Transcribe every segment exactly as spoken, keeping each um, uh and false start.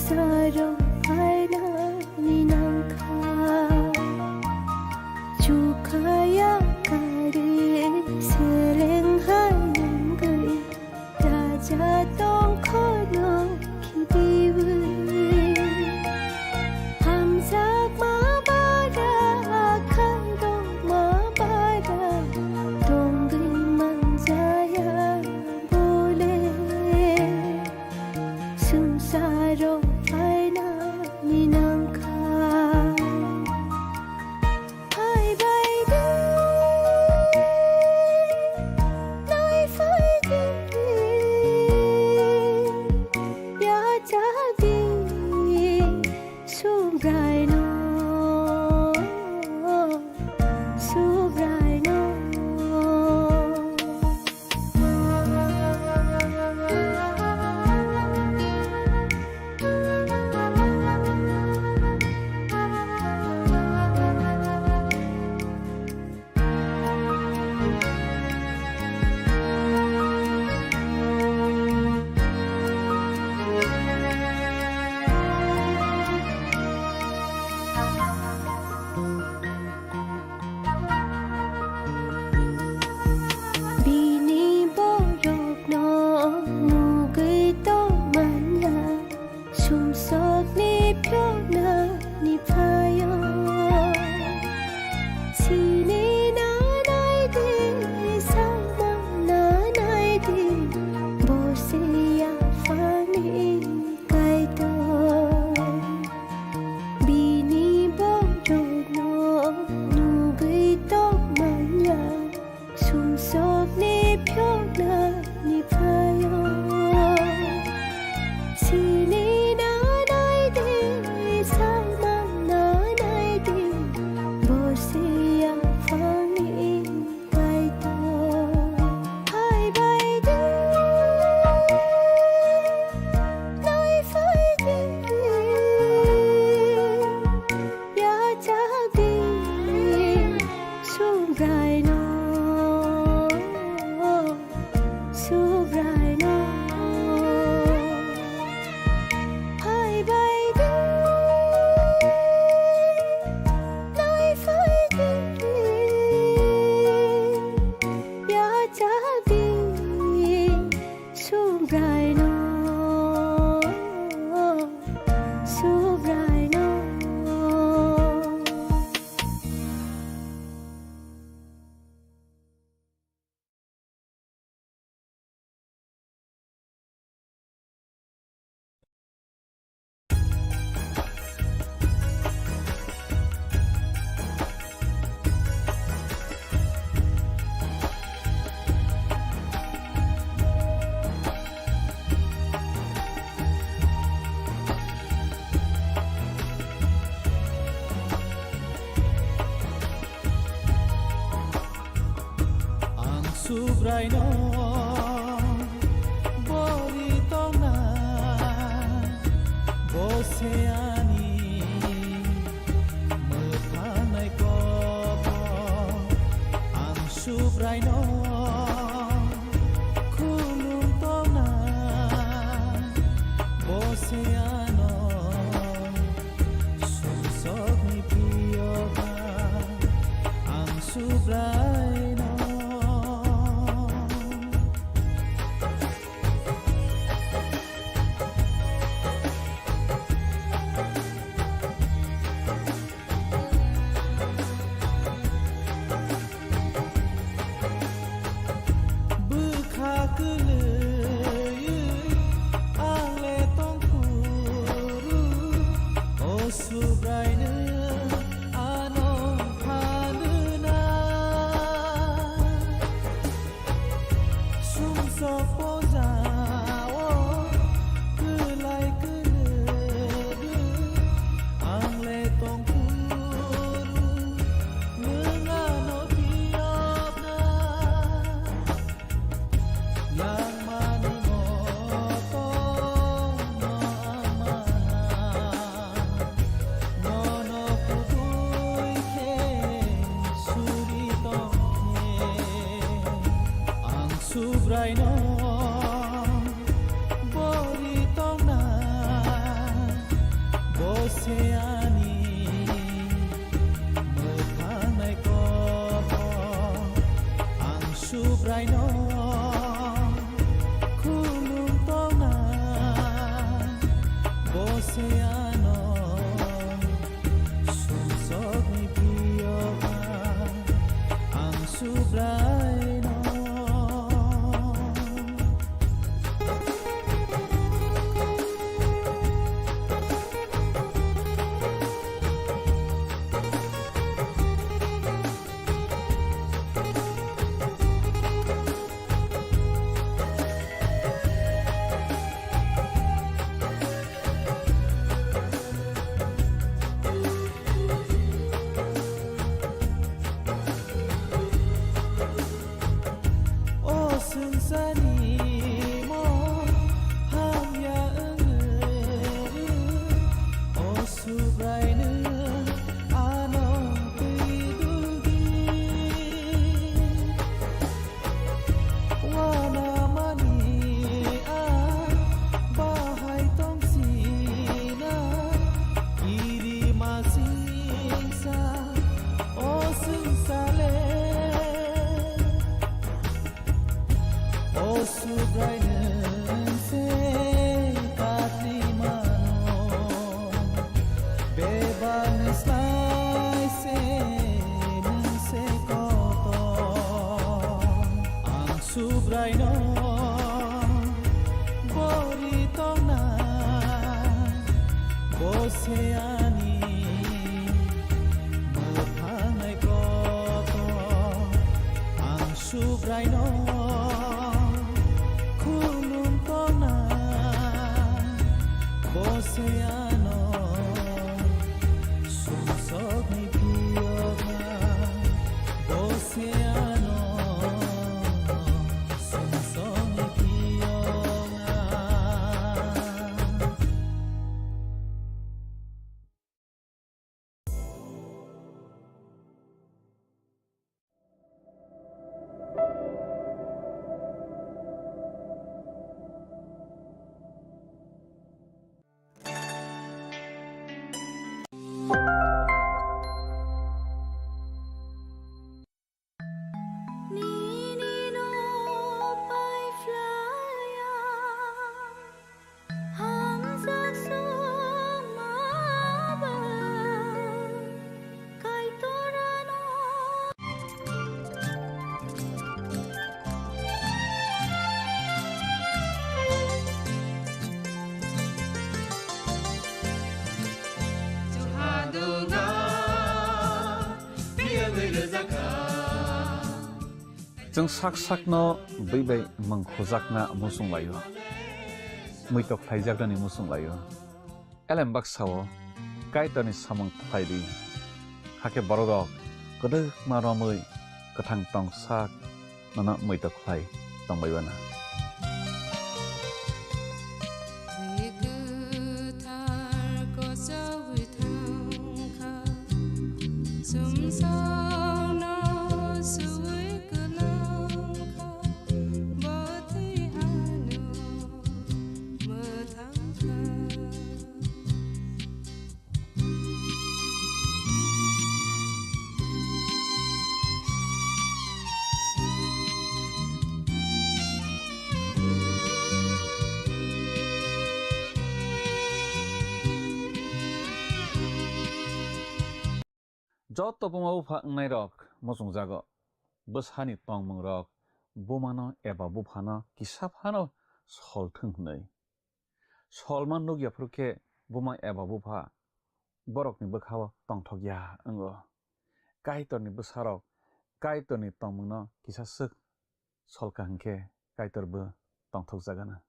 Saro phainani nangkha. Chukha yakarwi seleng hai nangwi. Raja tongkhono khibiwi. Hamjakma bara khairokma bara tongwi manjaya bole. Swngcharo phainani nangkha. Phaibaidi, naiphaidi, yachakdi, Subraino, Subraino. Bini borokno nugwi tongmanya, sumsokni phiyoknani phaio. Sini nanai de, saimang nanai de, bo se yaphangni Kaitor. Bini borokno nugwi tongmanya, sumsokni phiyoknani phaio. Sini nanai de, saimang nanai de, bo se yaphangni Kaitor. Phaibaidi, naiphaidi, yachakdi, Subraino, Subraino. Phaibaidi, naiphaidi, yachakdi, Subraino, Subraino. Ang Subraino bori tongna, bo se ani mwthangnai kok. Ang Subraino khulum tongna, bo se ano sumsokni phiyoha. Ang Subraino. Seyano sumsokni phiyokma ang Subraino. O swngcharni mo hamya wngwi, o Subraino ano twi duldi. Wanamani a bahai tongsina, kirimasingsa o swngchale. O Subrai nwng se katli mano, bebak ni slai se nwng se kotor. Ang Subraino bori tongna, bo se ani mwthang nai kotor. Ang Subraino khulum tongna, bo se ano sumsokni phiyokma, bo se ano sumsokni phiyokma. Nini no pai flaya. Hamjak sukma ba Kaitorano. Juhadunga piyagwi rwjakha. Chwng sak sakno bwi bai mwng khujakna muchung laio, muitok khlaijaknani muchung laio. Elem baksa-o Kaitorni samung khlai di, hakhe bororok kwdwkma romwi kwthang tong sak nono muitok khlai tongbai bana. Bwi kwthar kochogwi thangkha, sumsokno suwi kwlangkha, bo twi ano mwthangkha. Joto buma bupha wngnairok muchungjago. Bwsani tongmungrok bumano eba buphano kisa phano sol thwng hwnwi. Solma nukya phuru khe buma eba bupha borokni bwkhao tongthokya wngo. Kaitorni bwsarok Kaitorni tongmungno kisa swk solka hwnkhe Kaitorbo tongthokjagana.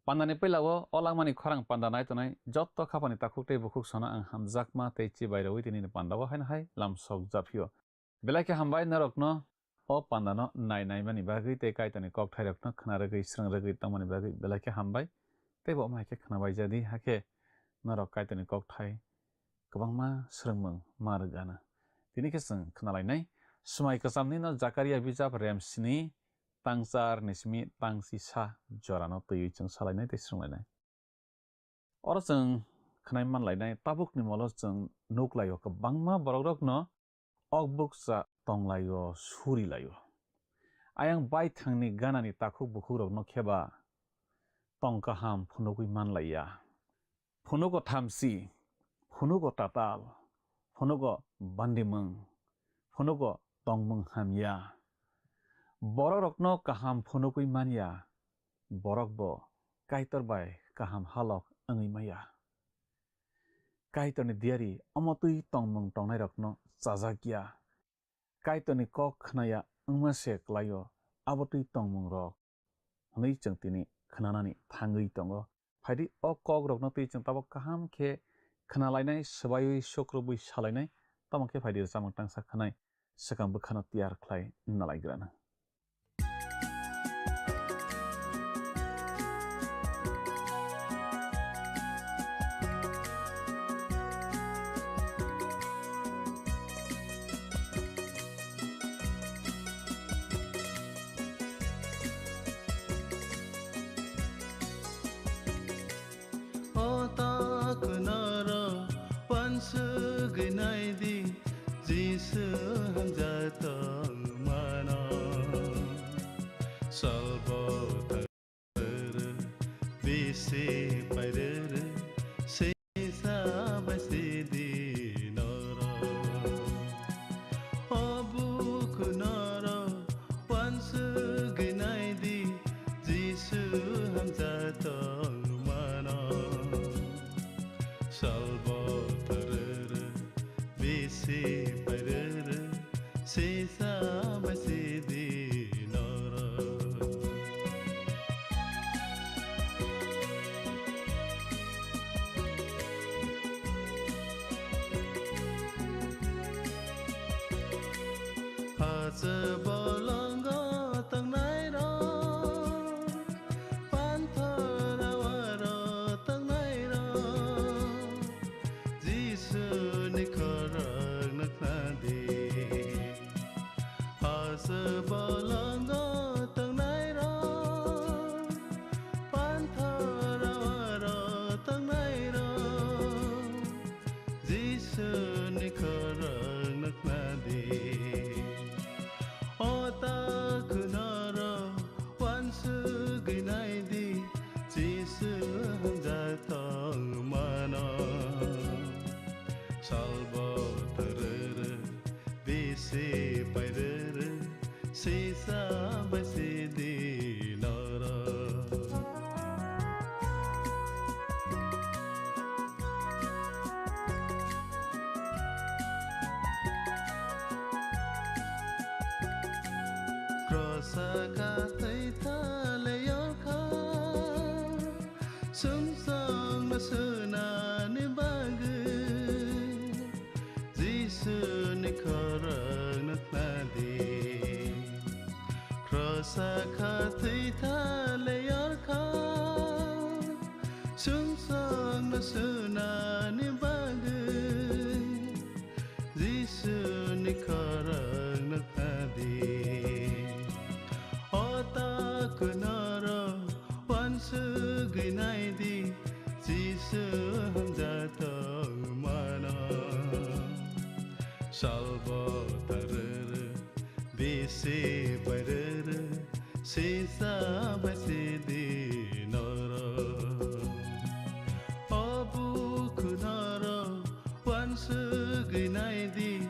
Pandani puila o, o langmani khorang panda nai tongnai joto khapani takhuk tei bukhuk sono ang hamjakma tei chibai rwi tini ni panda o haino hai lamsok japhio. Belai khe hambai norokno o panda no nai naimani bagwi tei Kaitorni kokthai rokno khna rwgwi srwng rwgwi tongmani bagwi belai khe hambai. Tei bo omo hai khe khna bai jadi, hakhe norok Kaitorni kokthai kwbangma swrwngmung ma rwgana. Tini khe chwng khwnalainai. Swmai kwchamni no Jakaria bijap rem sni tang char ni simi tang chisa jorano twiwi chwng salainai tei swrwnglainai. Oro chwng khwnai manlainai, tabukni molo chwng nuklaio kwbangma borokrokno ok bukcha tonglaio, surilaio. Ayang baithangni ganani takhuk bukhukrokno kheba tong kaham phunugwi manlaiya. Phunugo thamchi, phunugo tatal, phunugo bandimung, phunugo tongmung hamya. Borokrokno kaham phunugwi manya, borokbo Kaitor bai kaham halok wngwi maya. Kaitorni diari omo twi tongmung tongnairokno chajak ya. Kaitorni kok khnaya wngma se klaio abo twi tongmungrok hwnwi chwng tini khnanani thangwi tongo. Phaidi o kokrokno twi chwng tabuk kaham khe khnalainai, swbaiwi sukrubwi salainai, tamo khe phaidi rwchapmung tangsa khnai swkang bwkhano tiyar khlai nalaigrana. O ta kunaro wansugwi naidi, Jisu hamjak tongmano. Salbo tarere, bisi pairere, sisa bai sidi noro. O buku noro wansugwi naidi, Jisu hamjak tongmano. Salbo tarere, bisi pairere, sisa bai sidi noro. Hache bolongo tongnairok, panthor awaro tongnairok, Jisuni khorang nuknadi. Hache bolongo tongnairok, panthor awaro tongnairok, Jisuni khorang nuknadi. O ta kunaro wansugwi naidi, Jisu hamjak tongmano. Salbo tarere, bisi pairere, sisa bai sidi noro. Krosa kathwi thale yorkha, sumsokno sunani bagwi, Jisuni khorang nuknadi. Krosa kathwi thale yorkha, sumsokno sunani bagwi, Jisuni khorang nuknadi. O ta kunaro wansugwi naidi, Jisu hamjak tongmano. Salbo tarere, bisi pairere, sisa bai sidi noro. O buku noro wansugwi naidi,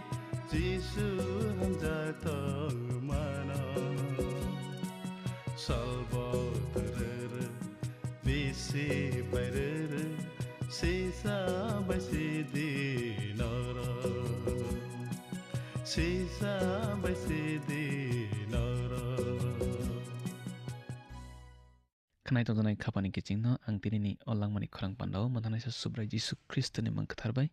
Jisu hamjak tongmano. Salbo tarere, bisi pairere, sisa bai sidi noro. Sisa bai sidi noro. Khwnai tongjaknai khapani kichingno ang tinini o langmani khorang pandao manthanaisa Subrai Jisu Khristoni mung kwthar bai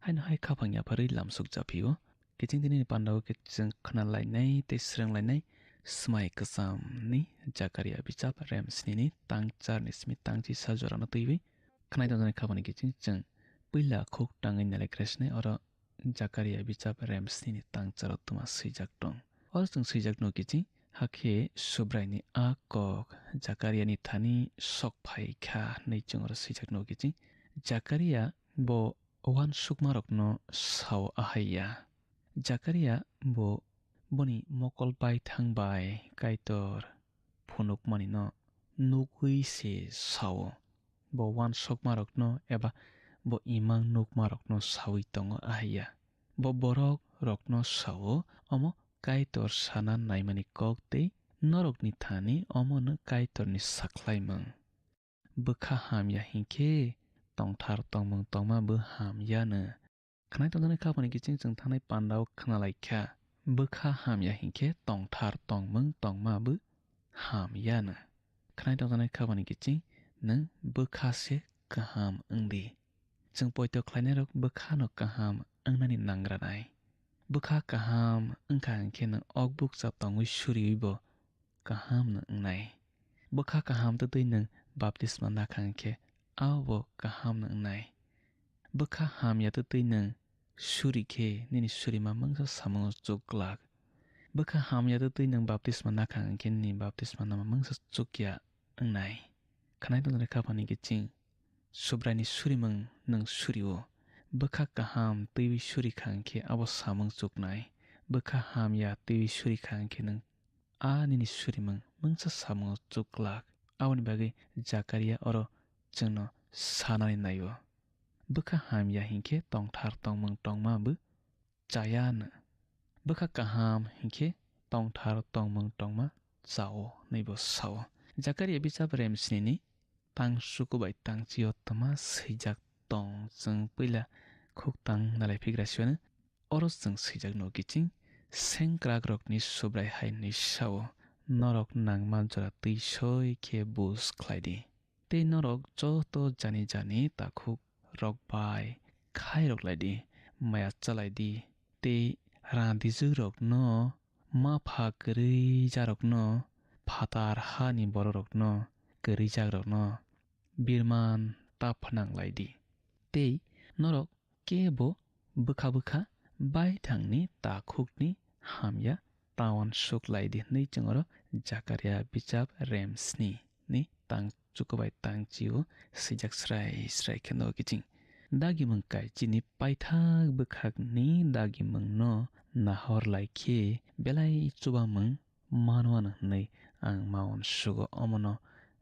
haino hai khaphang yapharwi lamsuk japhio. Kiching tinini pandao khe chwng khwnalainai tei swrwnglainai Swmai Kwchamni Jakaria bichap rem snini tang charni simi tang chisa jorano twiwi. Khwnai tongjaknai khapani kiching chwng puila khuk tangwi nalai kre sinai oro Jakaria bichap rem sni ni tang charo tuma swijak tong. Oro chwng swijak no kiching, hakhe Subraini a kok Jakariani thani sok phai kha hwnwi chwng oro swijak no kiching. Jakaria bo uansukmarokno sao ahai ya. Jakaria bo boni mokol baithang bai Kaitor phunukmanino nugwi se sao. Bo uansukmarokno eba bo imang nukmarokno saui tongo ahai ya. Bo borok rokno sao, omo Kaitor sana naimani kok tei norokni thani omono Kaitorni sakhlaimung. Bwkha hamya hinkhe tongthar tongmung tongma bo hamyano. Khwnai tongjaknai kha phani kiching chwng thanai pandao khwnalaikha. Bwkha hamya hinkhe tongthar tongmung tongma bo hamyano. Khwnai tongjaknai kha phani kiching nwng bwkha se kaham wngdi. Chwng poito khlainairok bwkhano kaham wngnani nangranai. Bwkha kaham wngkha hinkhe nwng ok bukcha tongwi suriwi bo kaham no wngnai. Bwkha kaham twtwi nwng baptisma nakha hinkhe abo kaham no wngnai. Bwkha hamya twtwi nwng suri khe nini surima mungsa samungo chuk glak. Bwkha hamya twtwi nwng baptisma nakha hinkhe nini baptisma nama mungsa chukya wngnai. Khwnai tongjaknai kha phani kiching Subraini surimung nwng surio. Bwkha kaham twiwi suri kha hinkhe abo samung chuknai. Bwkha hamya twiwi suri kha hinkhe nwng a nini surimung mungsa samungo chuk glak. Aboni bagwi Jakaria oro chwngno sanani naio. Bwkha hamya hinkhe tongthar tongmung tongma bo chaya no. Bwkha kaham hinkhe tongthar tongmung tongma chao hwnwi bo sao. Jakaria bichap rem sni ni tang suku bai tang chio tma swijak tong chwng puila khuk tang nalai phigra siwano. Oro chwng swijak no kiching sengkrak rokni Subrai hai hwnwi sao, norok nangma jora twi soi khe bus khlai di. Tei norok joto jani jani takhuk rok bai khai rok lai di, maya chalai di, tei rang dijuk rokno mapha kwrwi jarokno phatar hani borok rokno kwrwi jak rokno birman ta phnang lai di. Tei norok kebo bwkha bwkha baithangni takhukni hamya ta uansuk lai di hwnwi chwng oro Jakaria bichap rem sni ni tang chukubai tang chio swijak srai srai khe no kiching. Dagimung kaichini paithak bwkhakni dagimungno nahor lai khe belai chubamung manwano hwnwi ang ma uansugo omono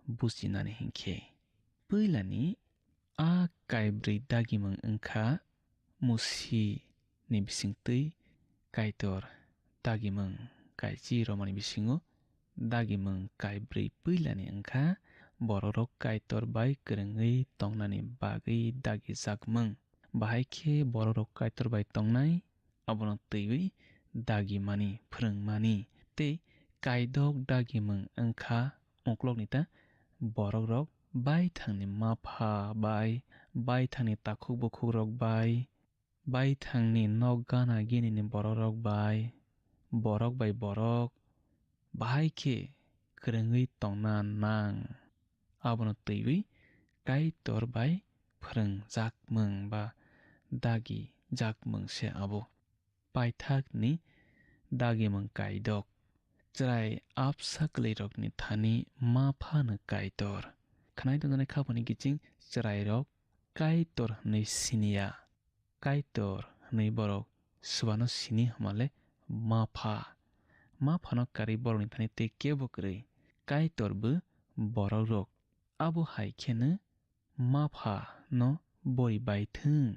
bujinani hinkhe. Puilani a kaibrwi dagimung wngkha Musi ni bisingtwi Kaitor dagimung kaichi romani bisingo dagimung kaibrwi puilani wngkha borokrok Kaitor bai kwrwngwi tongnani bagwi dagijakmung. Bahai khe borokrok Kaitor bai tongnai abono twiwi dagimani, phrwngmani tei kaidok dagimung wngkha uklokni ta borokrok baithangni mapha bai, baithangni takhuk bukhukrok bai, baithangni nok gana ginini borokrok bai, borok bai borok bahai khe kwrwngwi tongna nang. Abono twiwi Kaitor bai phrwngjakmung ba dagijakmung se abo. Paithakni dagimung kaidok. Chwrai apsa kwlwirokni thani ma phano Kaitor. Khwnai tongjaknai kha phani kiching chwrairok Kaitor hwnwi siniya. Kaitor hwnwi borok swbano sini hwnmale ma pha. Ma phano karwi borokni thani tei kebo kwrwi. Kaitor bo borokrok. Abo hai kheno ma pha no bori bai thung,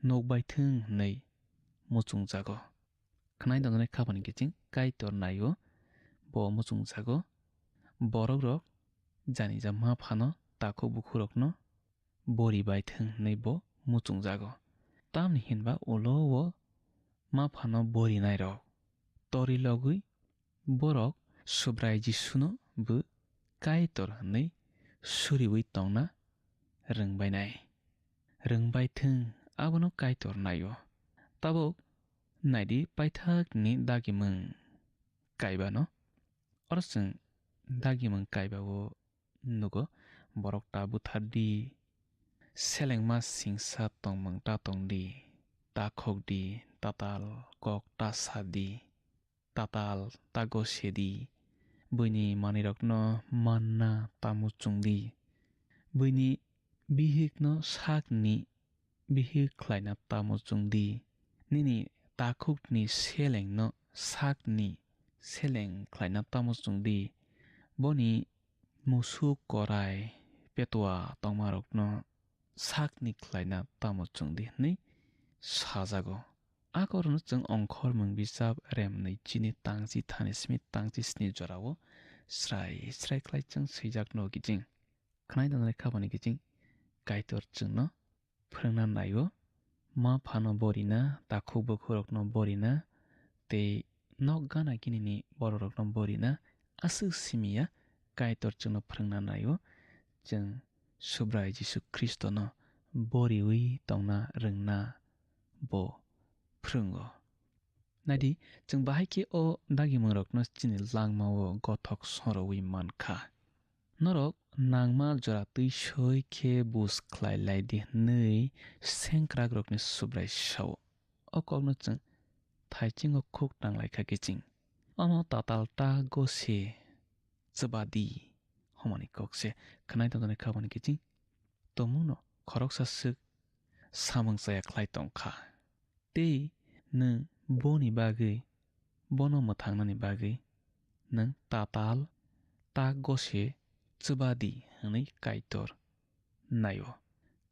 nok bai thung hwnwi muchungjago. Khwnai tongjaknai kha phani kiching Kaitor naio, bo muchungjago. Borokrok janija ma phano takhuk bukhukrokno bori bai thung hwnwi bo muchungjago. Tamni hinba ulo o ma phano borinairok tori logwi borok Subrai Jisuno bo Kaitor hwnwi suriwi tongna rwngbainai. Rwngbai thung, abono Kaitor naio. Tabuk naidi paithakni dagimung kaibano. Oro chwng dagimung kaibao nugo, borok ta buthar di, selengma singsa tongmung ta tong di, ta khok di, tatal kok ta sa di, tatal ta gose di, buini manwirokno manna ta muchung di, buini bihikno sakni bihik khlaina ta muchung di, nini takhukni selengno sakni seleng khlaina ta muchung di, boni musuk korai petua tongmarokno sakni khlaina ta muchung di hwnwi sajago. A korokno chwng ongkhormung bijap remnwi chini tangchi thani simi tangchi sni jorao srai srai khlai chwng swijak no kiching. Khwnai tongnai khabani kiching Kaitor chwngno phwrwngna naio, ma phano borina, takhuk bukhurokno borina, tei nok gana kinini bororokno borina, aswk simi ya Kaitor chwngno phwrwngna naio, chwng Subrai Jisu Khristono boriwi tongna rwngna bo phwrwngo. Naidi, chwng bahai khe o dagimungrokno chini langmao gothok sorowi man kha. Norok nangma jora twi soi khe bus khlai lai di hwnwi sengkrakrokni Subrai sao. O kokno chwng thaichingno khuk tang lai kha kiching. Omo tatal ta gose chwba di hwnmani kok se khwnai tongjaknai khabani kiching. Tongmungno khoroksa swk samung chaya khlai tong kha. Tei nwng boni bagwi, bono mwthangnani bagwi nwng tatal ta gose chwba di hwnwi Kaitor naio.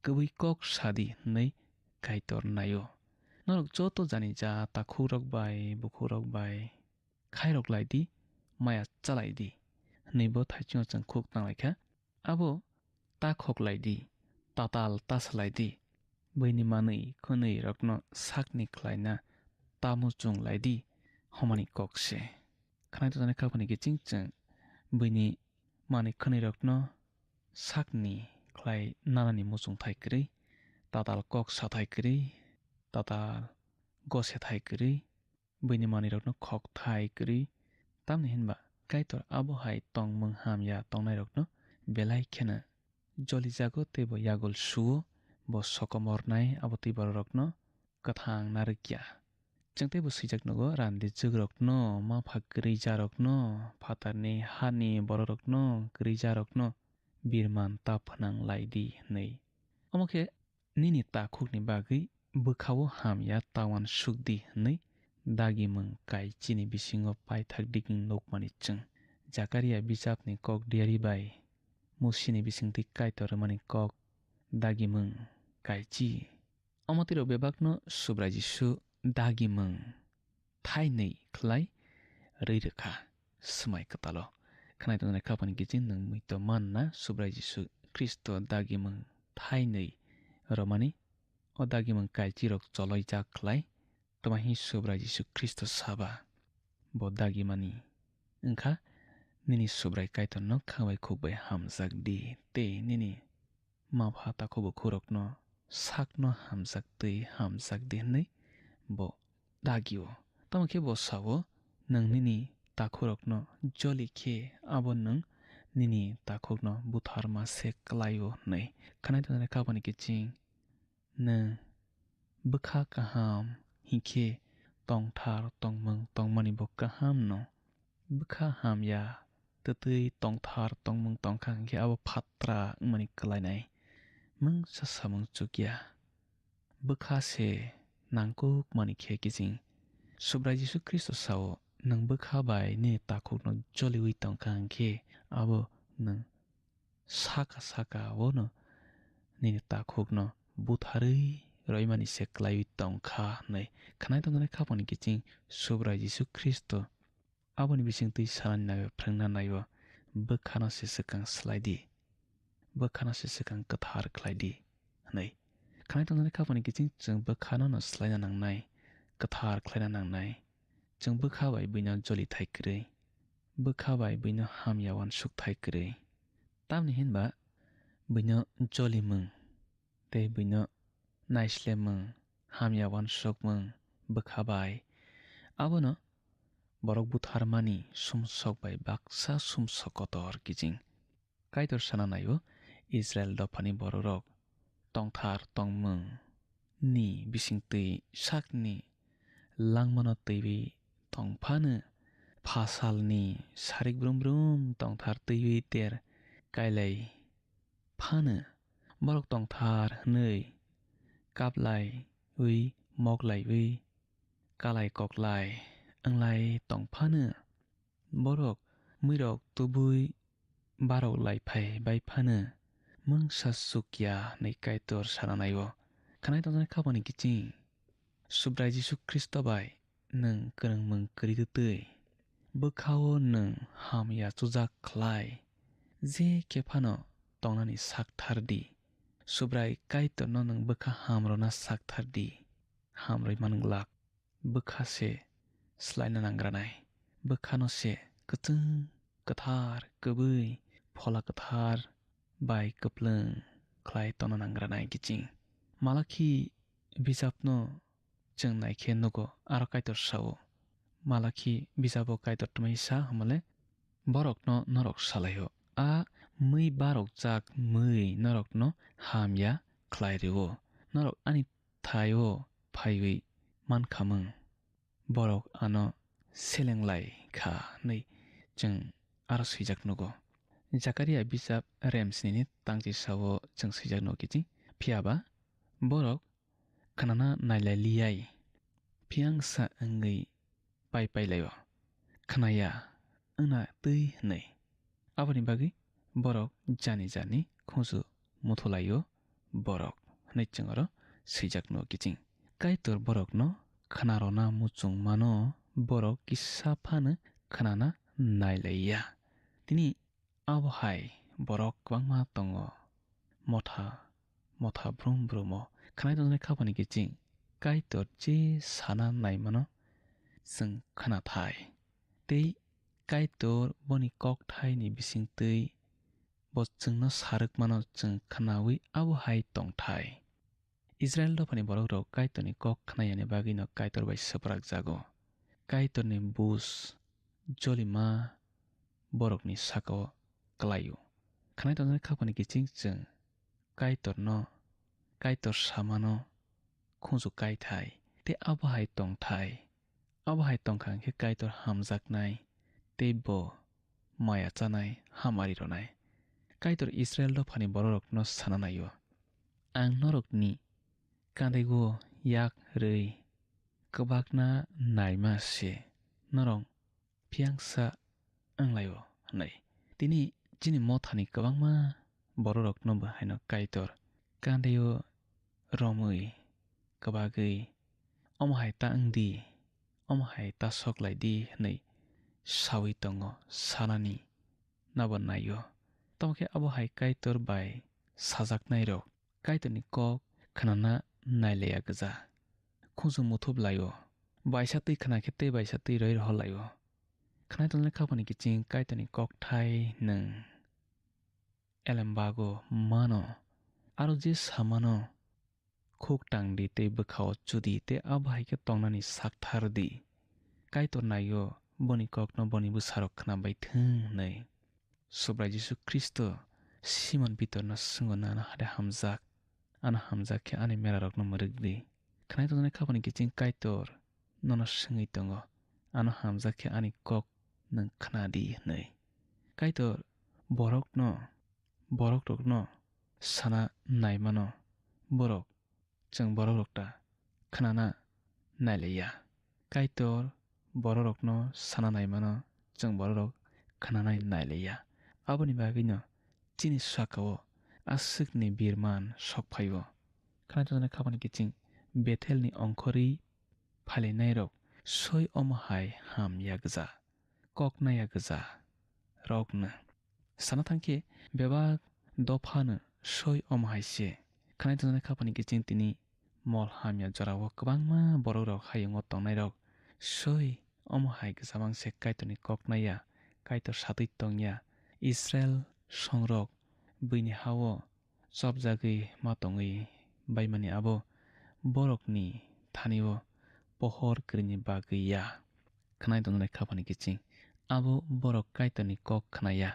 Kwbwi kok sa di hwnwi Kaitor naio. Norok joto jani ja takhukrok bai, bukhukrok bai khairok lai di, maya cha lai di hwnwi bo thaichungo chwng khuk tang lai kha. Abo ta khok lai di, tatal ta sa lai di. Buini manwi khwnwi rokno sakni khlaina ta muchung lai di, hwnmani kok se. Khwnai tongjaknai khabani kiching chwng buini manwi khwnwi rokno sakni khlai nanani muchung thai kwrwi, tatal kok sa thai kwrwi, tatal gose thai kwrwi, buini manwirokno khok thai kwrwi. Tamni hinba Kaitor abo hai tongmung hamya tongnairokno belai kheno jolijago tei bo yagul suo, bo sokomornai abo twi bororokno kwthang narwkya. Chwng teibo swijak nugo, randijwkrokno, mapha kwrwijarokno, phatarni hani bororokno, kwrwijarokno birman ta phnang lai di hwnwi. Omo khe nini takhukni bagwi bwkhao hamya ta uansuk di hwnwi dagimung kaichini bisingo paithak digini nukmani chwng. Jakaria bijapni kok diari bai Musini bisingtwi Kaitor rwmani kok dagimung kaichi. Omo twi rok bebakno Subrai Jisu dagimung thainwi khlai rwi rwkha. Swmai kwtalo khwnai tongnai khabani kiching nwng muitu manna Subrai Jisu Khristo dagimung thainwi romani. O dagimung kaichirok choloijak khlai twma hi Subrai Jisu Khristo saba bo dagimani wngkha. Nini Subrai Kaitorno kha bai khuk bai hamjak di tei nini mapha takhuk bukhurokno sakno hamjak twi hamjak di hwnwi bo dagio. Tamo khe bo sao, nwng nini takhurokno joli khe abo nwng nini takhukno butharma se klaio hwnwi. Khwnai tongnai khabani kiching nwng bwkha kaham hinkhe tongthar tongmung tongmani bo kaham no. Bwkha hamya twtwi tongthar tongmung tongkha hinkhe abo phatra wngmani kwlainai mungsa samung chukya. Bwkha se nangkukmani khe kiching. Subrai Jisu Khristo sao, nwng bwkha bai nini takhukno joliwi tongkha hinkhe abo nwng saka saka o no nini takhukno butharwi roimani se klaiwi tongkha hwnwi khwnai tongjaknai khabangni kiching Subrai Jisu Khristo. Aboni bisingtwi sanani naio, phrwngna naio, bwkhano se swkang slai di, bwkhano se swkang kwthar khlai di hwnwi. Khwnai tongjaknai khabangni kiching chwng bwkhano no slaina nangnai, kwthar khlaina nangnai. Chwng bwkha bai buino joli thai kwrwi, bwkha bai buino hamya uansuk thai kwrwi. Tamni hinba buino jolimung tei buino naislemung, hamya uansukmung bwkha bai. Abono borok butharmani sumsok bai baksa sumsok kotor kiching. Kaitor sana naio, Israil dophani bororok tongthar tongmung ni bisingtwi sakni langmano twiwi tong phano, phasalni sarik brum brum tongthar twiwi ter kailai phano, borok tongthar hwnwi kaplaiwi moklaiwi kalai koklai wnglai tong phano, borok mwirok tubui barok lai phai bai phano, mungsa chukya hwnwi Kaitor sana nai-o. Khwnai tongjaknai khapani kiching, Subrai Jisu Khristo bai nwng kwrwngmung kwrwi twtwi, bwkha-o nwng hamya chujak khlai, je khe phano tongnani sakthar di. Subrai Kaitorno nwng bwkha ham rwna sakthar di, ham rwi man glak. Bwkha se slaina nangranai. Bwkhano se kwchwng, kwthar, kwbwi, phola kwthar bai kwplwng khlai tongna nangranai kiching. Malakhi bijapno chwng naikhe nugo, aro Kaitor sao. Malakhi bijabo Kaitor twmai sa hwnmale, borokno norok salaio. A mwi barokjak mwi norokno hamya khlai rwo. Norok ani thaio phaiwi mankhamung, borok ano selenglai kha hwnwi chwng aro swijak nugo. Jakaria bijap rem snini tangchi sao chwng swijak nugo kiching. Phiya ba borok khnana nailai liyai, phiyangsa wngwi pai pai laio, khnaya wngna twi hwnwi. Aboni bagwi borok jani jani khunju muthu laio borok hwnwi chwng oro swijak nugo kiching. Kaitor borokno khna rwna muchung mano, borok kisa phano khnana nailaiya. Tini abo hai borok kwbangma tongo, motha motha brum brumo. Khwnai tongjaknai khapani kiching Kaitor je sana naimano chwng khna thai. Tei Kaitor boni kokthaini bisingtwi bo chwngno sarwkmano chwng khnaui abo hai tong thai. Israil dophani borokrok Kaitorni kok khnayani bagwino Kaitor bai swprakjago. Kaitorni bus jolima borokni sakao klaio. Khwnai tongjaknai khapani kiching chwng Kaitorno, Kaitor samano khunju kai thai, tei abo hai tong thai. Abo hai tong kha hwnkhe Kaitor hamjaknai tei bo maya chanai, hamari rwnai. Kaitor Israil dophani bororokno sana nai-o, "Ang norokni kandego yak rwi kwbakna naima se, norok phiyangsa wng lai-o," hwnwi. Tini chini mothani kwbangma bororokno bo haino Kaitor kandeo romwi kwbagwi, "Omo hai ta wng di, omo hai ta sok lai di," hwnwi saui tongo, sanani nabo nai-o. Tamo khe abo hai Kaitor bai sajaknairok Kaitorni kok khnana nailaiya gwja. Khunju muthup lai-o. Baisa twi khna khe tei baisa twi roi rohor lai-o. Khwnai tongnai khapani kiching Kaitorni kokthai nwng elembago mano. Aro je samano, "Khuk tang di tei bwkha-o chu di tei abo hai khe tongnani sakthar di. Kaitor nai-o, boni kokno boni bwsarok khna bai thung," hwnwi. Subrai Jisu Khristo Simon Pitorno swngo, "Nano hade hamjak? Ano hamjak khe ani merarokno mwrwk di." Khwnai tongjaknai khapani kiching Kaitor nono swngwi tongo, "Ano hamjak khe ani kok nwng khna di," hwnwi. Kaitor borokno, borokrokno sana naimano borok chwng borokrok ta khnana nailaiya. Kaitor borokrokno sana naimano chwng borokrok khnana nailaiya. Aboni bagwino chini sakao aswkni birman sok phai-o. Khwnai tongjaknai khapani kiching Bethelni ongkhorwi phailainairok soi omo hai hamya gwja, kok naiya gwja rokno. Sana thang khe bebak dophano soi omo hai se. Khwnai tongjaknai khapani kiching tini mol hamya jorao kwbangma borokrok hayungo tongnairok soi omo hai gwjamang se Kaitorni kok naiya, Kaitor satwi tongya. Israil songrok buini ha-o chopjagwi ma tongwi baimani abo borokni thani-o pohor kwrwini bagwi ya. Khwnai tongjaknai khapani kiching abo borok Kaitorni kok khnaya,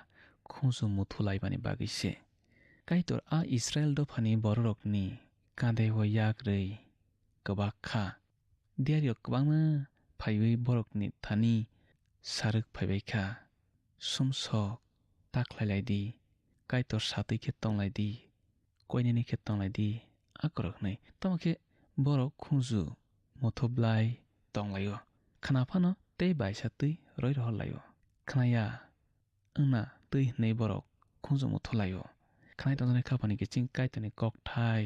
khunju muthu laimani bagwi se. Kaitor a Israil dophani bororokni kandeo yak rwi kwbak kha. Diario kwbangma phaiwi borokni thani sarwk phaibai kha, "Sumsok ta khlai lai di, Kaitor satwi khe tong lai di, koinani khe tong lai di," akorok hwnwi. Tamo khe borok khungju mothoblai tong lai-o. Khna phano tei baisa twi roi rohor lai-o. Khna ya wngna twi hwnwi borok khunju motho lai-o. Khnai tongjaknai khapani kiching Kaitorni kokthai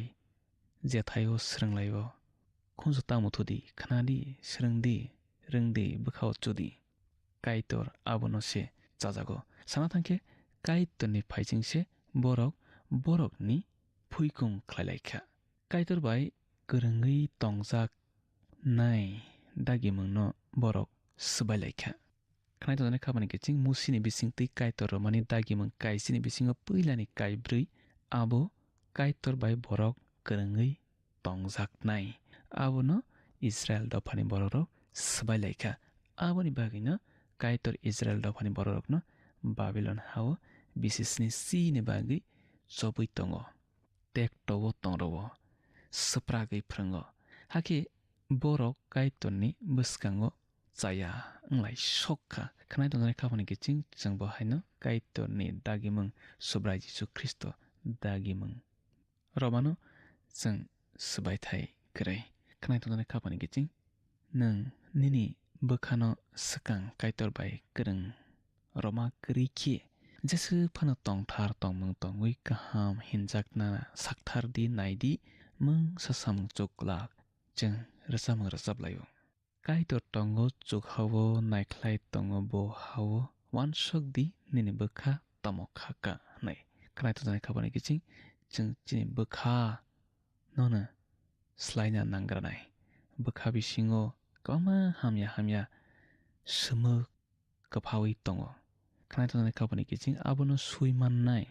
jethai-o swrwng lai-o. Khunju ta motho di, khna di, swrwng di, rwng di, bwkha-o chu di. Kaitor abono se chajago. Sana thang khe Kaitorni phaiching se borok borokni phuikung khlai lai kha. Kaitor bai kwrwngwi tongjak nai dagimungno borok swbai lai kha. Khnai tongjaknai khapani kiching Musini bising twi Kaitor romani dagimung kaisini bisingo puilani kaibrwi abo Kaitor bai borok kwrwngwi tongjaknai. Abono Israel dophani borokrok swbai lai kha. Aboni bagwino Kaitor Israel dophani borokrokno Babilon hao bisisni sini bagwi chobwi tongo. Tekto-o tong rwo, swpragwi phrwngo. Hakhe borok Kaitorni bwskango chaya wnglai sok kha. Khnai tongjaknai khapani kiching chwng bo haino Kaitorni dagimung Subrai Jisu Khristo dagimung romano chwng swbaithai kwrwi. Khnai tongjaknai khapani kiching nwng nini bwkhano swkang Kaitor bai kwrwng roma kwrwi khe, jeswk phano tongthar tongmung tongwi kaham hinjakna sakthar di, nai di, mungsa samung chuklak chwng rwchapmung rwchap lai-o. Kaitor tongo, chuk hao, naikhlai tongo bo hao, uansuk di nini bwkha tamo kha ka hwnwi. Khnai tongjaknai khapani kiching chwng chini bwkha nono slaina nangranai. Bwkha bisingo kwbangma hamya hamya swmwk kwphaui tongo. Khnai tongjaknai khapani kiching abono sui mannai.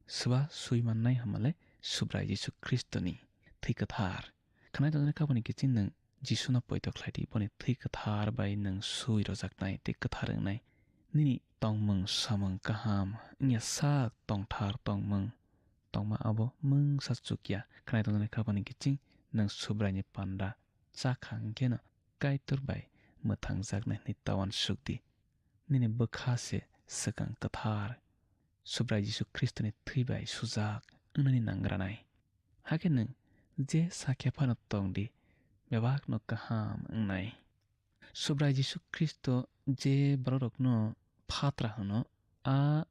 Swba sui mannai hamale Subrai Jisu Khristoni thwi kwthar. Khnai tongjaknai khapani kiching nwng Jisuno poito khlai di, boni thwi kwthar bai nwng sui rojaknai tei kwthar wngnai. Nini tongmung samung kaham wngya sak tongthar tongmung tongma abo mungsa chukya. Khnai tongjaknai khapani kiching nwng Subraini panda chakha hwnkheno Kaitor bai mwthangjaknai hwnwi ta uansuk di. Nini bwkha se swkang kwthar Subrai Jisu Khristoni thwi bai sujak wngnani nangranai. Hakhe nwng je sakya phano tong di, bebakno kaham wngnai. Subrai Jisu Khristo je bororokno phatra hwno, a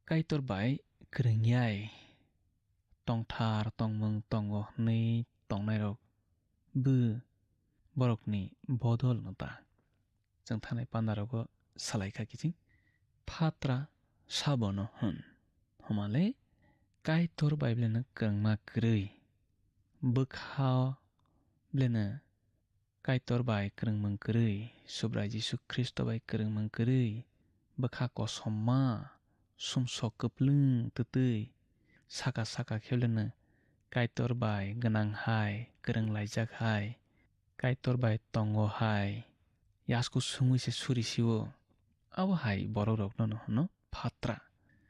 Kaitor bai kwrwngyai tongthar tongmung tongo hwnwi tongnairok bw borokni bodol no ta. Chwng thanai pandarogo salai kha kiching, phatra sabono hwn. Homale Kaitor bai beleno kwrwngma kwrwi, bwkha beleno Kaitor bai kwrwngmung kwrwi, Subrai Jisu Khristo bai kwrwngmung kwrwi, bwkha kosom ma, sumsok kwplwng twtwi, saka saka khe beleno Kaitor bai gwnang hai, kwrwng laijak hai, Kaitor bai tongo hai, yasku sungwi se suri sio. Abo hai borok rokno no hwno phatra.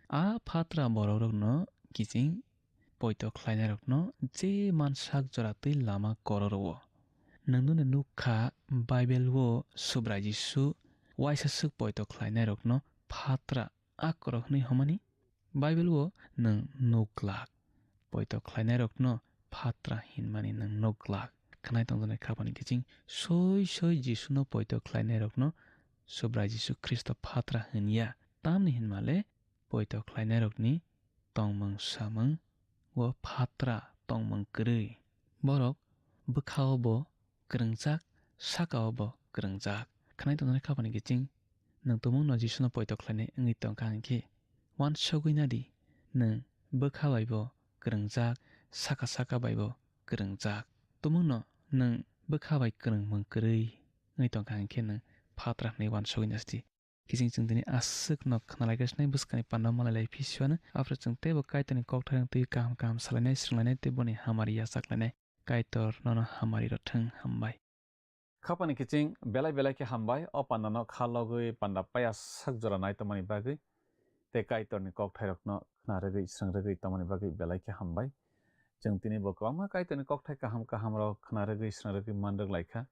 A phatra borok rokno kiching poito khlainai rokno je mansak jora twi lama koro rwo. Nwng nini nuk kha Bible o Subrai Jisu waisa swk poito khlainai rokno phatra a koro hwnwi hwnmani? Bible o nwng nuk glak. Poito khlainairokno phatra hinmani nwng nuk glak. Khnai tongjaknai khapani kiching soi soi Jisuno poito khlainairokno Subrai Jisu Khristo phatra hwn ya. Tamni hinmale poito khlainairokni tongmung samung o phatra tongmung kwrwi. Borok bwkha o bo kwrwngjak, saka o bo kwrwngjak. Khnai tongjaknai khapani kiching nwng tumungno Jisuno poito khlainai wngwi tongkha hwnkhe, uansugwi nadi, nwng bwkha bai bo kwrwngjak, saka saka bai bo kwrwngjak. Tumungno nwng bwkha bai kwrwngmung kwrwi wngwi tongkha hwnkhe, nwng phatra hwnwi uansugwi nadi. Kiching chwng tini aswk no khnalaigasnai bwskangni panda malailai phisiwano, aphuru chwng teibo Kaitorni kokthairok twi kaham kaham salainai, swrwnglainai tei boni hamari yachaklainai. Kaitor nono hamari rwthwng, hambai. Khapani kiching belai belai khe hambai, o pandano kha logwi panda paya sak jora nai tongmani bagwi tei Kaitorni kokthairokno khna rwgwi, swrwng rwgwi tongmani bagwi belai khe hambai. Chwng tini bo kwbangma Kaitorni kokthai kaham kaham rok khna rwgwi, srang rwgwi man rwk lai kha.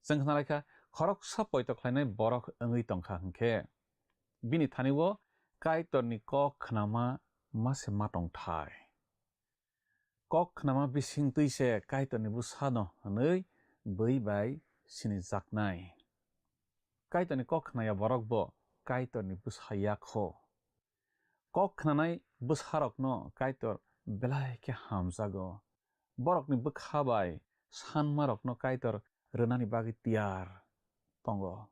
Chwng khna lai kha, khoroksa poito khlainai borok wngwi tong kha hwn khe, bini thani-o Kaitorni kok khnama ma se ma tong thai. Kok khnama bising twi se Kaitorni bwsano hwnwi bui bai sinijaknai. Kaitorni kok khnaya borok bo Kaitorni bwsa ya kho. Kok khnanai bwsarokno Kaitor belai khe hamjago. Borokni bwkha bai sanmarokno Kaitor rwnani bagwi tiyar tongo.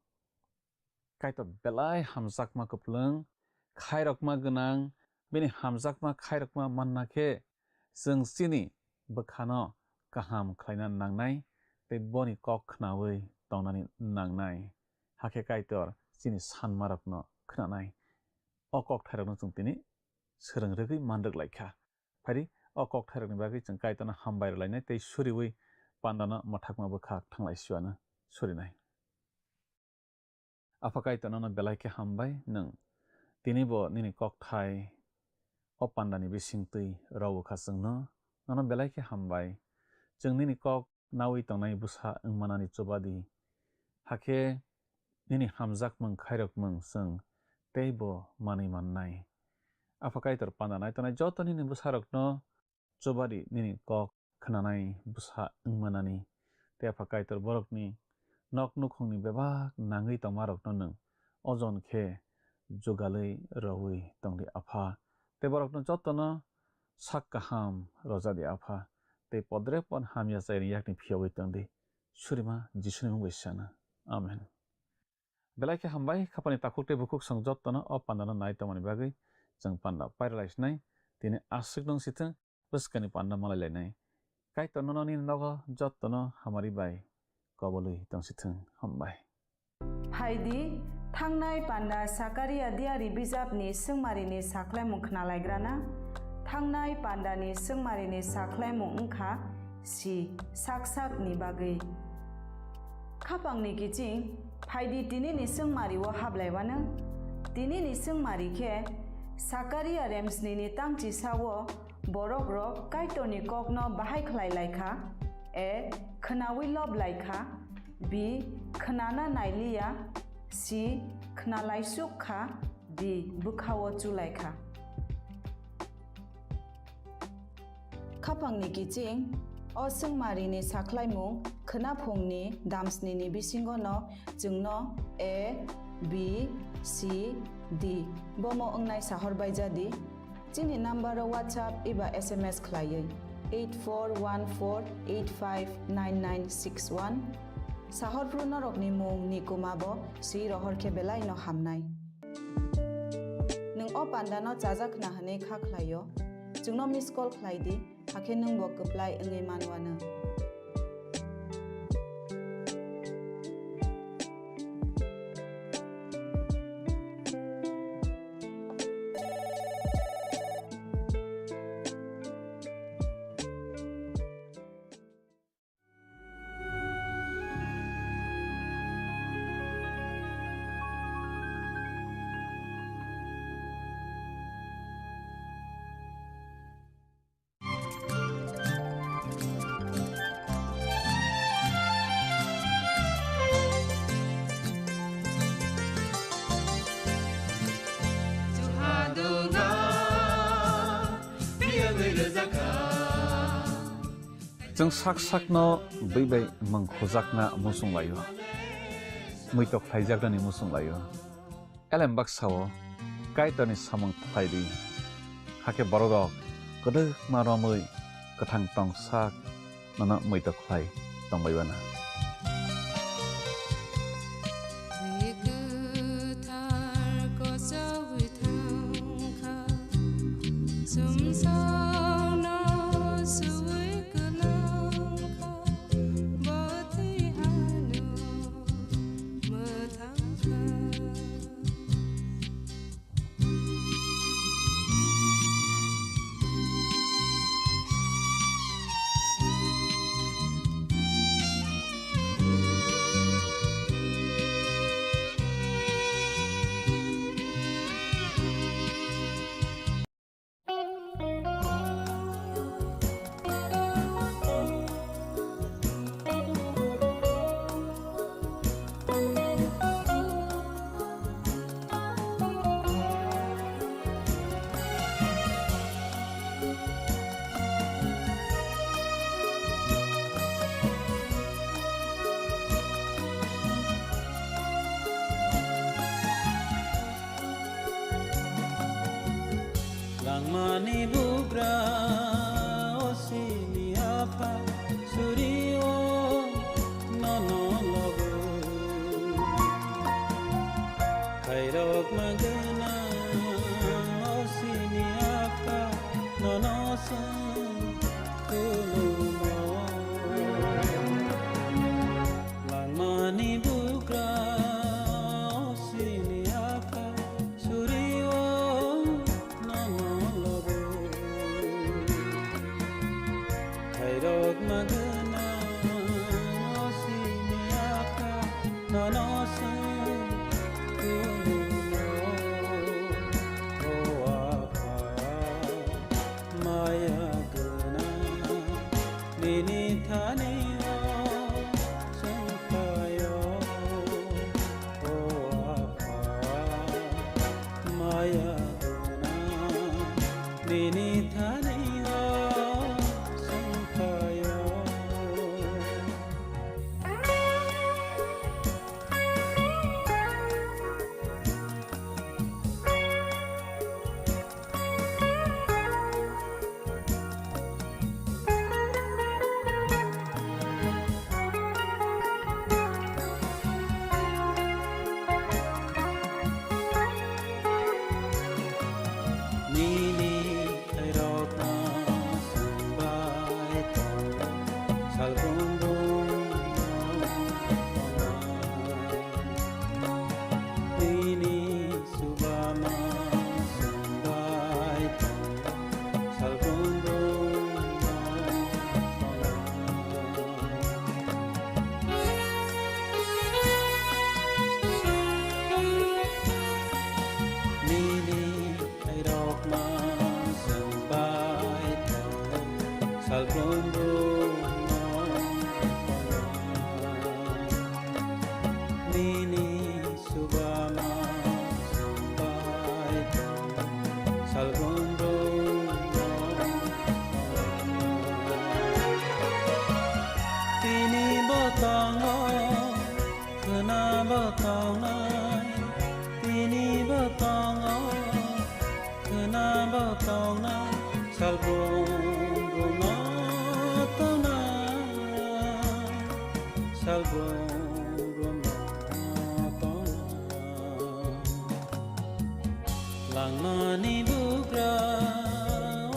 Kaitor belai hamjakma kwplwng, khairokma gwnang, bini hamjakma khairokma manna khe chwng chini bwkhano kaham khlaina nangnai tei boni kok khnaui tongnani nangnai. Hakhe Kaitor chini sanmarokno khnanai. O kokthairokno chwng tini swrwng rwgwi man rwk lai kha. Phai di, o kokthairokni bagwi chwng Kaitorno hambai rwlainai tei suriui pandano mwthakma bwkhak thanglai siwano surinai. Apha Kaitor, nono belai khe hambai, nwng tini bo nini kokthai o pandani bising twi rogo kha chwngno. Nono belai khe hambai, chwng nini kok naui tongnai bwsa wngmanani chuba di. Hakhe nini hamjakmung khairokmung chwng teibo manwi mannai. Apha Kaitor, panda nai tongnai joto nini bwsarokno chuba di, nini kok khnanai bwsa wngmanani. Tei Apha Kaitor, borokni nok nukhungni bebak nangwi tongmarokno nwng ojon khe jugalwi roui tong di, Apha. Tei borokno jotono sak kaham roja di, Apha. Tei podrepot hamya chaini yakni phiyogwi tong di. Surima Jisuni mung bai sana. Amen. Belai khe hambai, khapani takhuk tei bukhuk chwng jotono o pandano nai tongmani bagwi chwng panda pairalai sinai. Tini aswk nung sithwng, bwskani panda malai lainai. Kaitor nono nini nogo jotono hamari bai kobolwi tong sithwng. Hambai. Phai di, thangnai panda Sakaria diari bijapni swngmarini sakhlaimung khnalaigrana. Thangnai pandani swngmarini sakhlaimung wngkha si sak sakni bagwi. Khapangni kiching, phai di tinini swngmario hablaiwano. Tinini swngmari khe Sakaria remsnini tangchisao borokrok Kaitorni kokno bahai khlai lai kha, A, khnaui lob lai kha, B, khnana nai liya, C, khnalaisuk kha, D, bwkhao chu lai kha. Khapangni kiching, o swngmarini sakhlaimung khwnaphungni damsnini bisingono chwngno A, B, C, D bomo wngnai sahor bai ja di. Chini number o WhatsApp eba S M S khlaiwi eight four one four eight five nine nine six one. Sahor phru norokni mung ni kuma bo swi rohor khe belai no hamnai. Nwng o panda no chajak khna hwnwi kha khlai o, chwngno miss call khlai di, hakhe nwng bo kwplai wngwi man wano. Chwng sak sakno bui bai mung khujakna muchung laio, muitok khlaijaknani muchung laio. Elem baksa-o Kaitorni samung khlai di, hakhe bororok kwdwkma romwi kwthang tong sak nono muitok khlai tongbai uana. Ani bugra o sini apha suri o nono logo. Khairok magana o sini apha nono song kulumo. Langmani bugra o sini apha suri o nono lobo. Khairok magana o sini apha nono song kulumo. O apha maya gana nini thani o song phaio. O apha maya gana nini thani o song phaio. Nini khairokno swngbai tongo, salbrum brum no tongnai. Nini subama swngbai tongo, salbrum brum no tongnai. Nini khairokma swngbai tongo, salbrum brum no tongnai. Nini subama swngbai tongo, salbrum brum no tongnai. Tini bo tongo, khwna bo tongnai. Tini bo tongo, khwna bo tongnai, salbrum brum no tongnai, salbrum brum no tongnai. Langmani bugra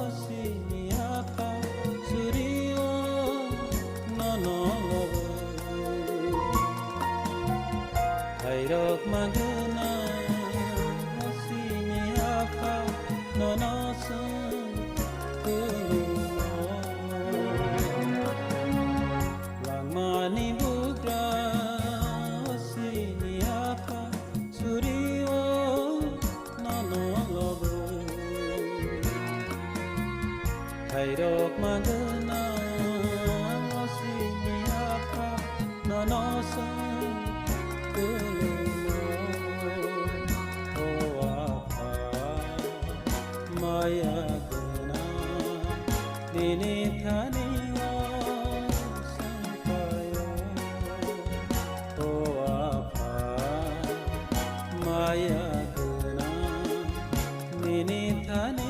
o sini apha suri o nono lobo. Khairok magana o sini apha nono song kulumo. Langmani bugra o sini apha suri o nono lobo. Khairok magana o sini apha nono song kulumo. O apha maya gana nini thani o song phaio. O apha maya gana nini thani